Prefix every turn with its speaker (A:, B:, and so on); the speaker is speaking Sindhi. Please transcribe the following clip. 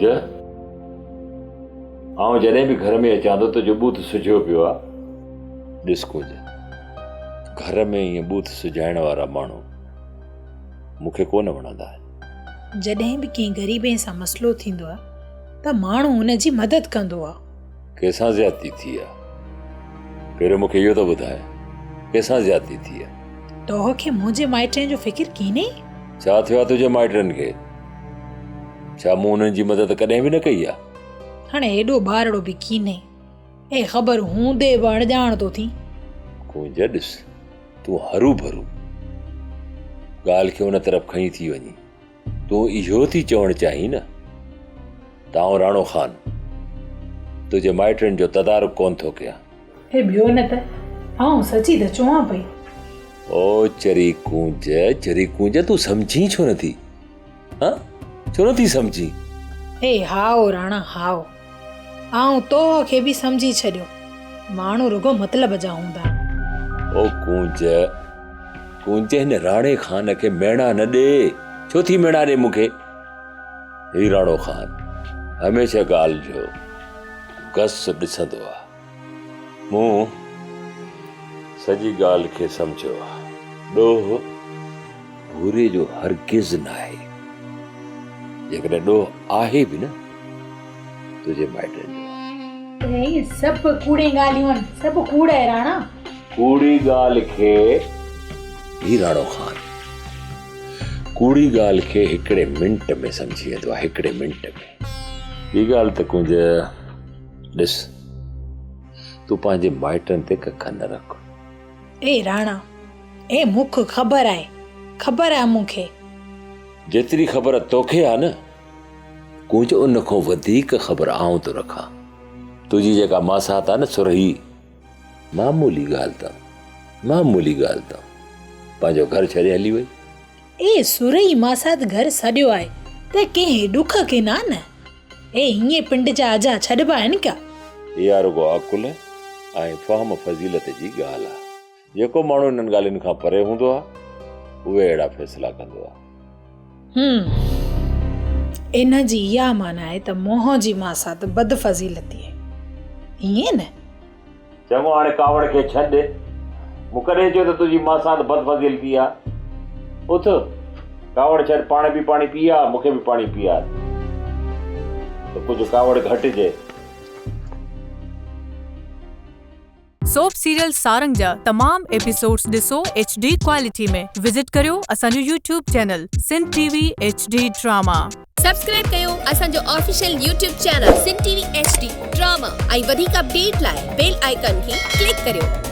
A: ڪونج، آئون جڏهن به گهر ۾ اچان ٿو تنهنجو ٻوٿ سجهيو پيو آ. ڏس ڪونج، گهر ۾ ائين ٻوٿ سجهائڻ وارا ماڻهو مون کي ڪونه وڻندا آهن.
B: جڏهن به ڪنهن غريبين سان مسئلو ٿيندو آ ته ماڻهو ان جي مدد ڪندو آ.
A: ڪنهن سان زيادتي ٿي آ؟ پهريون مون کي اهو ته ٻڌاء، ڪنهن سان زيادتي ٿي آ؟
B: توهه کي منهنجي مائٽن جو فڪر ڪينهي؟
A: ڇا ٿيو آ تنهنجي مائٽن کي؟ ڇا مون انهن جي مدد ڪڏهن به نه ڪئي آ؟
B: هاڻي ايڏو ٻارڙو به ڪينهي. اي خبر هوندي به اڻڄاڻ ٿو ٿين.
A: ڪونج ڏس، تون هروڀرو ڳالهه کي ان طرف کڻي ٿي وڃين. تون اهو ٿي چوڻ چاهين نه ته آئون راڻو خان تنهنجي مائٽن جو تدارڪ ڪونه ٿو ڪيان.
B: هي ٻيو نه ته آئون سچي ته چوان پئي.
A: او چري ڪونج، چري ڪونج تون سمجهين ڇو نٿي؟ ها ڇو نٿي سمجهين؟
B: اي هائو راڻا هائو، آئون توهه کي به سمجهي ڇڏيو، ماڻهو رڳو مطلب جا هوندا آهن.
A: او ڪونج، ڪونج هن راڻي خان کي ميڻا نه ڏي، ڇو ٿي ميڻا ڏي مون کي؟ هي راڻو خان هميشه ڳالهه جو گس ڏسندو آ. مون سڄي ڳالهه کي سمجهيو آ. ڏوهه ڀوري جو هرگز ناهي. جيڪڏهن ڏوهه آهي به نه تنهنجي مائٽن جو آ.
B: اهي سڀ ڪوڙين ڳالهيون آهن، سڀ ڪوڙ آهي راڻا.
A: ڪوڙي ڳالهه کي هي راڻو خان ڪوڙي ڳالهه کي هڪڙي منٽ ۾ سمجهي ويندو آهي، هڪڙي منٽ ۾. ٻي ڳالهه ته ڪونج ڏس تون پنهنجي مائٽن تي ڪک نه رک.
B: اي راڻا اي مون کي خبر آهي، خبر آهي مون کي.
A: جيتري خبر توکي آهي نه ڪونج ان کان وڌيڪ خبر آئون ٿو رکان. تنهنجي جيڪا ماسات آهي نه سرهي معمولي ڳالهه تان معمولي ڳالهه تان پنهنجو گهر ڇڏي هلي وئي.
B: اي سرهي ماسات گهر سڏيو آهي ته ڪنهن ڏک کي نه نه. اي ائين پنڊ جا اجها ڇڏبا آهن ڪيا؟
A: اها رڳو عقل ۽ فهم فضيلت جي ڳالهه آهي. جيڪو ماڻهو انهن ڳالهين کان پري هوندو آهي، اهي اهڙا فيصلا ڪندو آهي.
B: هم. ان جي اها معنيٰ آهي ته منهن جي ماسات بدفضيلتي آهي. ائين نه؟
A: چڱو هاڻي ڪاوڙ کي ڇڏ. مون ڪڏهن چيو ته تنهنجي ماسات بدفضيلتي آ؟ اٿ، ڪاوڙ ڇڏ، پاڻ به پاڻي پي آ، مون کي به پاڻي پيار ته ڪجهه ڪاوڙ گهٽجي.
C: سوپ سيريل سارنگ جا تمام ايپيسوڊز ڏسو ايڇ ڊي ڪوالٽي ۾ وزٽ ڪريو اسان جو YouTube channel Sindh T V H D drama.
D: Subscribe ڪيو اسان جو official YouTube channel Sindh T V H D drama ۽ وڌيڪ اپڊيٽ لاء بيل آئيڪان کي ڪلڪ ڪريو.